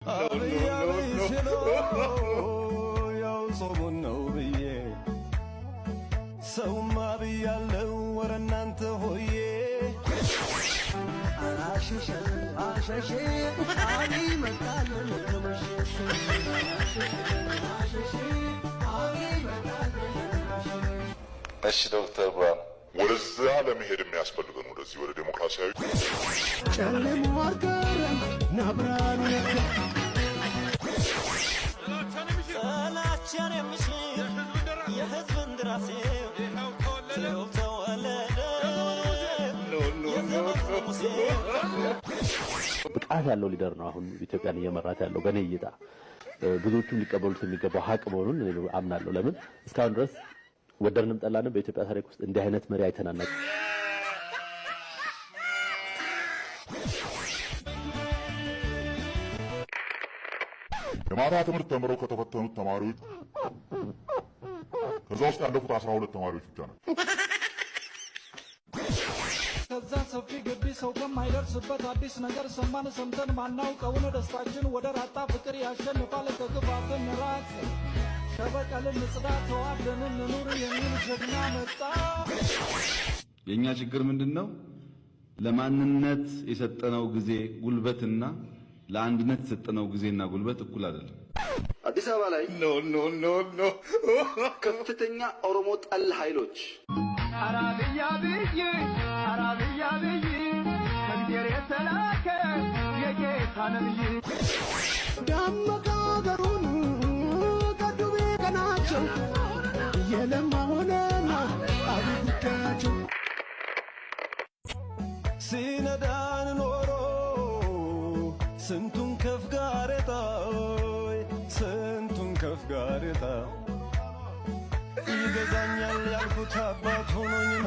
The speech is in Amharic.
አብይ አብይ ሲሉ ያው ጾሙን ነው ብዬ፣ ሰውማ ብያለው፣ ወረ እናንተ ሆዬ። አሸሸ አሸሸ አብይ መጣልን ከመሸ፣ አሸሸ አብይ መጣልን ከመሸ። እሺ ዶክተር ብርሃኑ። ወደዛ ለመሄድ የሚያስፈልገን ወደዚህ ወደ ዴሞክራሲያዊ ጨለማው አልቀረም ናብራኑ ነጋ። ጥላቻን የሚሽር የህዝብ እንደራሴ ተወለደ የዘመኑ ሙሴ። ብቃት ያለው leader ነው አሁን ኢትዮጵያን እየመራት ያለው። በእኔ እይታ ብዙዎቹም ሊቀበሉት የሚገባው ሀቅ መሆኑን እኔ አምናለሁ። ለምን እስካሁን ድረስ ወደድንም ጠላንም በኢትዮጵያ ታሪክ ውስጥ እንዲህ አይነት መሪ አይተናናቅም። የማታ ትምህርት ተምረው ከተፈተኑት ተማሪዎች ከዛ ውስጥ ያለፉት 12 ተማሪዎች ብቻ ናቸው። ከዛ ሰፊ ግቢ ሰው ከማይደርስበት አዲስ ነገር ሰማን፣ ሰምተን ማናውቀውን። ደስታችን ወደ ራጣ፣ ፍቅር ያሸንፋል፣ ከክፋት እንራቅ፣ ከበቀል እንጽዳ፣ ተዋደን እንኑር የሚል ጀግና መጣ። የእኛ ችግር ምንድን ነው? ለማንነት የሰጠነው ጊዜ ጉልበትና ለአንድነት የሰጠነው ጊዜና ጉልበት እኩል አይደለም። አዲስ አበባ ላይ No, no, no, no. ከፍተኛ ኦሮሞ ጠል ኃይሎች አራብያ ብይ አራብያ ብይ ከእግዜር የተላከ የጌታ ነብይ። ደመቀ አገሩን ቀዱቤ ቀናቸው የለማ ሆነና አብይ ጉዳያቸው። ሲነዳን ኖሮ ስንቱን ከፍ ጋሬጣ፣ ስንቱን ከፍ ጋሬጣ፣ ይገዛኛል ያልኩት አባት ሆኖኝ።